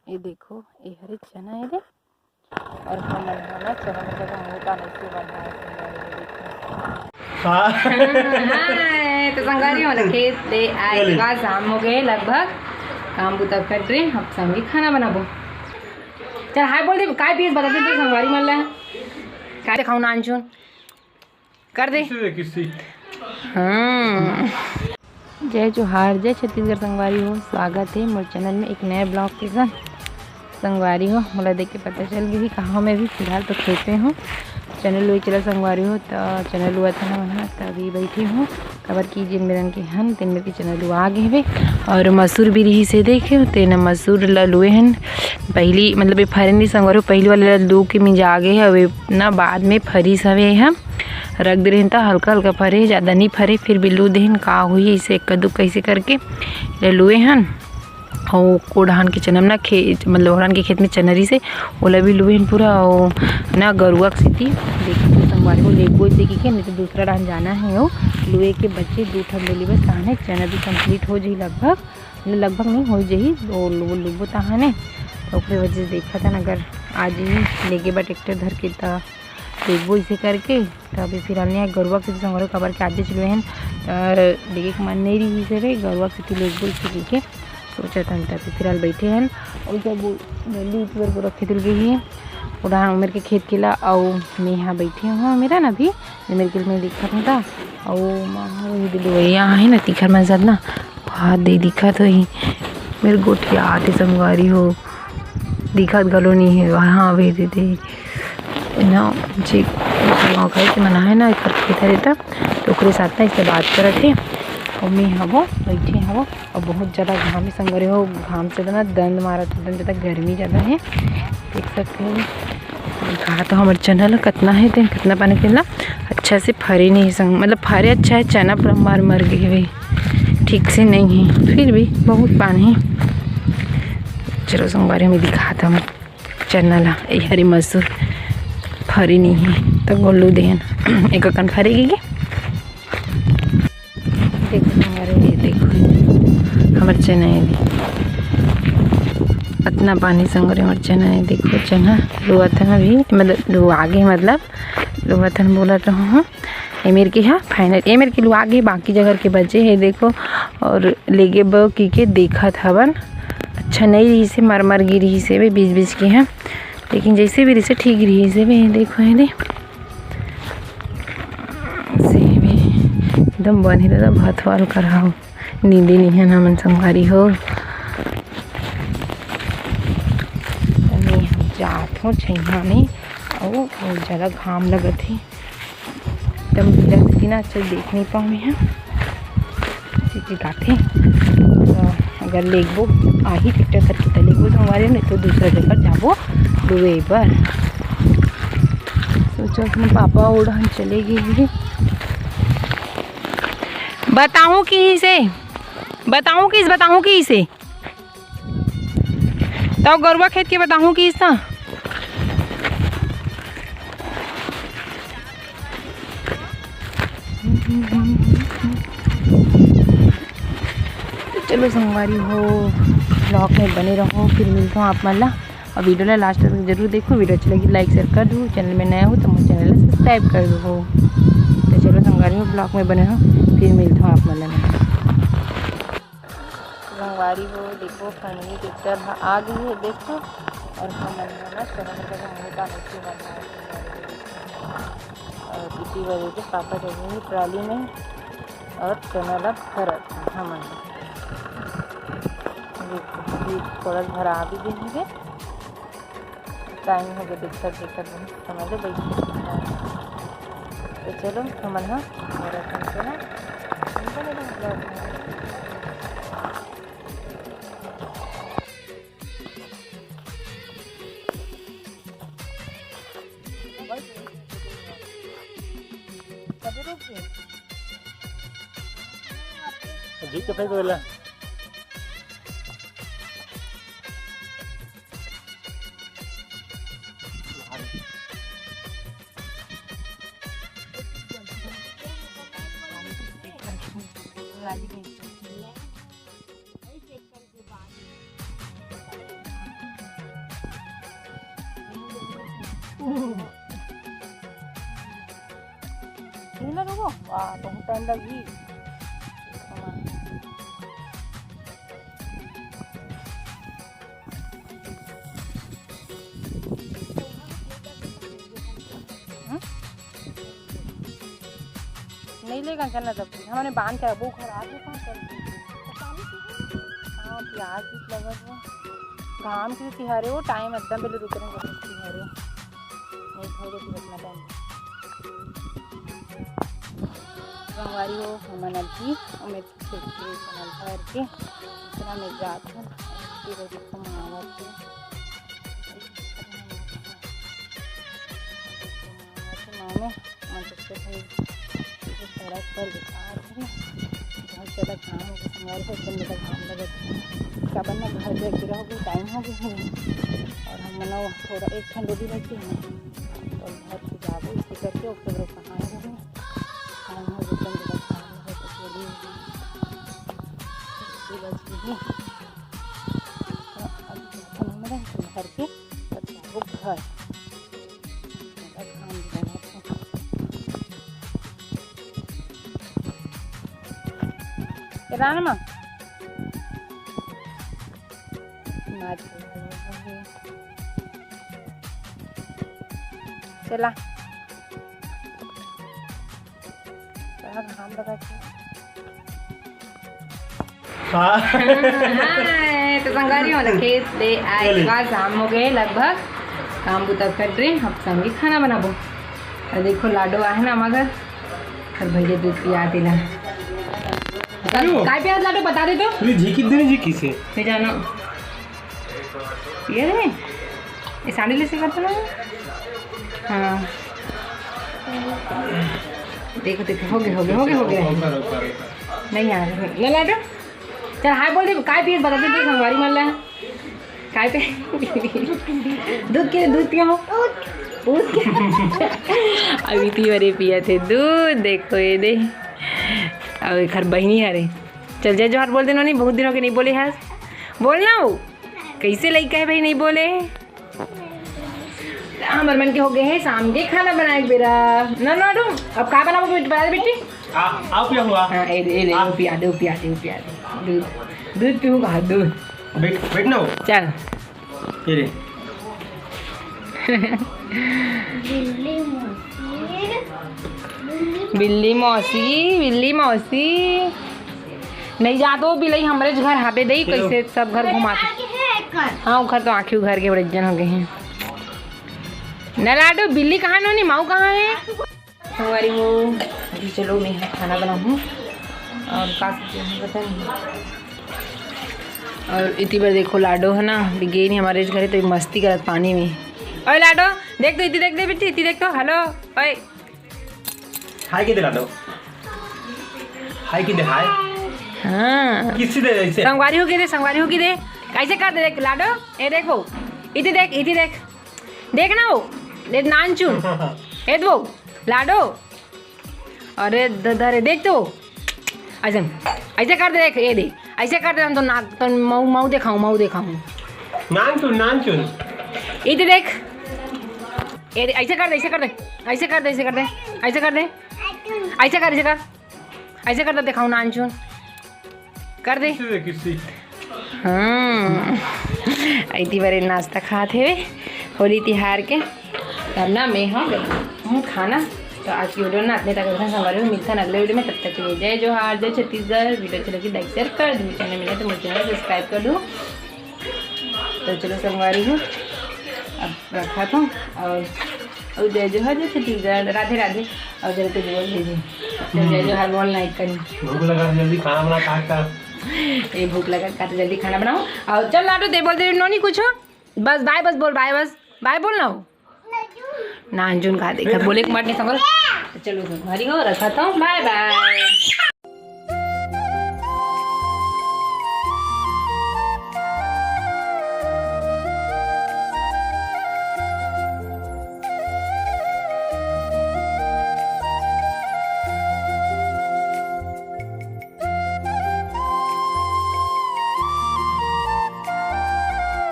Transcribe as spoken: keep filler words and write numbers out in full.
ये देखो, ये हरे चना है रे। और हमन ह ना चना के जगह मुंह का नहीं से बना है, संगवारी हो, देखो। हाँ। हाँ, तो संगवारी हो, खेत ले आए के बाद शाम हो गए लगभग, काम बुता कर रहे, अब संगे खाना बनाबो। चल हाय बोल दे, काय पीस बता दे तो संगवारी मन ला। काय दिखाऊं नानचुन? कर दे। किसी दे किसी। हाँ। जय जोहार, जय छत्तीसगढ़ संगवारी हो, स्वागत है मोर चैनल में एक नए ब्लॉग के साथ। संगवारी हो, मोला देख के पता चल गई कहाँ मैं भी फिलहाल तो खेते हूँ। चैनल वही चला संगवारी हो, तो चैनल हुआ था ना, तभी बैठी हूँ। काबर कि जेन मेरन के हन, तेन मेर के चना लुआ गे हवे। और मसूर भी रहिस हे, देखे हो, तेन मसूर ला लुए हन। पहली, मतलब, ये फरे नहीं संगवारी हो, पहली वाले ला लू के मिंजा गे हे, अब ये ना बाद में फरिस हवे, ये ह रख दे रहेन, त हल्का हल्का फरे, ज़्यादा नहीं फरे, फिर भी लू देहन, का होही, इसे एक कद्दू कैसे करके ले लुए हन। अउ ओ डहान के चना म ना खे-, मतलब, ओरान के खेत में चना रहिसे, ओला भी लुए हन पूरा। अउ ना गरुआ के सेती देखत हो संगवारी हो, लेगबो इसे कहिके, नहीं तो दूसरा डहान जाना है। अउ लुए के बचे दू ठन डोली बस, ताहने चना भी complete हो जाही लगभग, मतलब, लगभग नहीं हो जाही, वो लु-, वो लुबो ताहने। तो ओकरे वजह से देखत हन, अगर आ जाही लेगे बा ट्रैक्टर धर के, त लेगबो इसे करके। त अभी फिलहाल नहीं आए, गरुआ के संगवारी हो, काबर के आजेच लुए हन, त लेगे के मन नहीं रहिस हे रे, गरुआ के सेती लेगबो इसे कहिके सोचत हन। त अभी फिलहाल बैठे हन, अउ जब वो नली ऊपर को रखे तुल गई है, उड़ा उमर के खेत के ला, अउ मैं यहाँ बैठे हूँ, मेरा ना भी, मेरे के में दिखत हूँ ता, अउ माँ वो दे दुवैया है ना, तीखर मन साथ ना, बहुत दे दिखत होही, मेरे गोठिया आते संगवारी हो। दिखत घलो नहीं है। हाँ, भेज देते ना जी। गाँव घर के मना है ना, इधर इधर रहता, तो ओकरे साथ ना इससे बात करत हे। और मैं हवो, बैठे हवो, और बहुत ज़्यादा घाम है संगवारी हो, घाम से तो ना दंद मारत, एकदम ज़्यादा गर्मी ज़्यादा है, देख सकते हो। कहा तो हमर चना ला कतना है, तेन कतना पानी के ला अच्छा से फरे नहीं संग, मतलब फरे अच्छा है, चना पूरा मर मर गए भाई, ठीक से नहीं है, फिर भी बहुत पानी है। चलो संगवारी, हमें दिखाता हूँ चना ला, ए हरी मसूर फरी नहीं है, तो गोलू देन एक अकन फरेगी के। देखो संगवारी, ये देखो हमर चना है, अतना पानी संगवारी हमर चना है। देखो चना लुआत है अभी, मतलब लुआ गे, मतलब लुआत है बोलत रहूँ। एमेर के हा final, एमेर के लुआ गे, बाकी जगह के बचे है। देखो, और लेगे बो की के देखत हवन, अच्छा नहीं रही से, मर मर गिरी से बे बीच बीच के है, लेकिन जैसे भी रही से ठीक रही से बे। देखो है दे, से बे एकदम बन ही दादा भात वाल कराओ। नींदे निहन हमन संगवारी हो। तनी हम जात हो छैहा में, अउ बहुत ज़्यादा घाम लगत हे, एकदम भीड़ लगती ना, अच्छा देख नहीं पाऊँ मैं। चिचिकाथे, तो अगर लेगबो आही ट्रैक्टर करके तो लेगबो संगवारी, नहीं तो दूसरा जगह जाबो लुए बर। सोचो अपने पापा ओढ़न चले गए हैं। बताऊं कि इसे, बताऊं कि इस, बताऊं कि इसे, तो गरुआ खेत के बताऊं कि इस, तो चलो संगवारी हो, vlog में बने रहो, फिर मिलता हूँ आप मन ला। और video ला last तक जरूर देखो, video अच्छी लगी like share कर दो, channel में नया हो तो मोर channel ला subscribe कर दो। तो चलो संगवारी हो, vlog में बने रहो, फिर मिलता हूँ आप मन ला। संगवारी हो, देखो finally ट्रैक्टर ह आ गई है, देखो। और हमन ह ना चना के जगह मुंह का नीचे बना है संगवारी हो, देखो। और इसी वजह से पापा जगह ट्राली में और चना ला भरत है हमन। देखो, अभी थोड़ा भरा भी देंगे। टाइम हो गया, देखत देखत बहुत समय ले बैठ गए। तो चलो, हमन ह मेरा टेंशन है। जी, तो फिर बोला। नहीं लगेगा? वाह, बहुत टाइम लगी। हम्म? नहीं लेगा चना तब हमने बांध के रखबो, घर आ गए कहाँ कर। हाँ, प्याज भी लगत हो। घाम के तिहारे हो, टाइम एकदम बेले रुके नहीं, बहुत तिहारे। नहीं, थोड़े दिन अपना टाइम। संगवारी हो, हमन अभी, और मैं खिड़की चैनल भर के इतना में जात हूँ, फिर देखो मावत है। माने, मैं तो भाई सड़क पर दिखा रही हूँ। बहुत ज़्यादा काम हो गया, हमारे को एकदम ज़्यादा घाम लगे। क्या बनना, घर जाके रहोगे, टाइम हो गया है। और हम मना थोड़ा एक ठंडे भी नहीं किए हैं। और घर पे जाबो, इसके करके ओके, कहाँ रहे। घर के, घर। रानमा। चला। बड़ा घाम लगा है। हाँ। हाँ, तो संगवारी हो ना, खेत ले आए के बाद शाम हो गए लगभग। काम बुता कर रहे, अब संगी खाना बनाबो। और देखो लाडो आहे ना मगर, और भैया दूध पिया दिला। बता, क्यों? काय पिया लाडो, बता दे तो। पूरी झीकी दिन झीकी से। ले जानो। ये रे, ये साड़ी ले से करते ना। हाँ। देखो, देखो, हो गए, हो गए, हो गए, हो गए। ऊपर, ऊपर, ऊपर। नहीं आ रहे। ले लाडो। चल, हाय बोल दे, काय पिए बता दे तो संगवारी मन ला। काय पे? दूध के, दूध पिया हो? दूध के। अभी ती बरे पिया थे दूध, देखो ये दे। अब एखर बहिनी हरे। चल, जय जोहार बोल दे नोनी, बहुत दिन हो गए नहीं बोले हस। बोल ना वो। कैसे लइका है भाई, नहीं बोले? हमर मन के हो गए है शाम के खाना बनाए के बेरा। ना, ना, तुम अब का बनाबो बेटी, बता दे बेटी। आ, आओ पिया हुआ। हाँ, ए, ए, ले, आ। पिया दे, पिया दे, पिया दे। दूध, दूध पीऊँ कहा, दूध। बैठ, बैठ ना हो। चल। ये ले। बिल्ली मौसी। बिल्ली मौसी, बिल्ली मौसी। नहीं जा तो बिलई हमरे घर हाबे दई, क्यों? कैसे सब घर घुमा के। हाँ, ओखर तो आँखी उघर के बड़े जन हो गए हैं। न लाडो, बिल्ली कहाँ नोनी, माऊ कहाँ है? संगवारी हो, अभी चलो मैं यहाँ खाना बनाऊँ और का सोचे हूँ पता नहीं। और इतनी बार देखो लाडो है ना, अभी गई नहीं हमारे घरे तो मस्ती करत पानी में। ओए लाडो, देख तो इतनी देख दे बेटी, इतनी देख तो, हेलो, ओए। हाय के दे लाडो। हाय के दे, हाय। हाँ। किसी दे ऐसे। संगवारी हो के दे, संगवारी हो के दे। कैसे कर दे देख लाडो, ए देखो, इतनी देख, इतनी देख। देख ना वो, ए नानचुन, ए दो, लाडो। अरे द-, द-, रे, देख तो। ऐसे, ऐसे कर दे, देख, ये दे। ऐसे कर दे, हम तो नाक, तो मऊ, मऊ देखाऊं, मऊ देखाऊं। नानचुन, नानचुन। ये दे देख। ये दे, ऐसे कर दे, ऐसे कर दे। ऐसे कर दे, ऐसे कर दे। ऐसे कर दे। ऐसे कर, ऐसे कर। ऐसे कर दे, देखाऊं, नानचुन। कर दे। किसी दे, किसी। हाँ, इतनी बारे नाश्ता खात हे होली तिहार के। तब ना मैं हाँ, हूँ खाना। तो आज की वीडियो ना अपने तक रखना संगवारी हो, मिलता ना अगले वीडियो में। तब तक के लिए जय जोहार, जय छत्तीसगढ़। वीडियो अच्छी लगी लाइक शेयर कर दो, चैनल मिला तो मुझे चैनल सब्सक्राइब कर दो। तो चलो संगवारी हो, अब रखा था और, और जय जोहार, जय छत्तीसगढ़, राधे राधे। और जरा कुछ बोल दीजिए। तो जय जोहार बोल, लाइक करें। भूख लगा तो जल्दी खाना बना, काट का। ये भूख लगा, काट जल्दी खाना बनाओ। और चल लाडो दे, बोल दे नोनी कुछ। बस बाय, बस बोल बाय, बस बाय बोल ना हो। नानचुन का देखा, बोले के मत नहीं समझ। चलो संगवारी हो, रखा था, बाय बाय।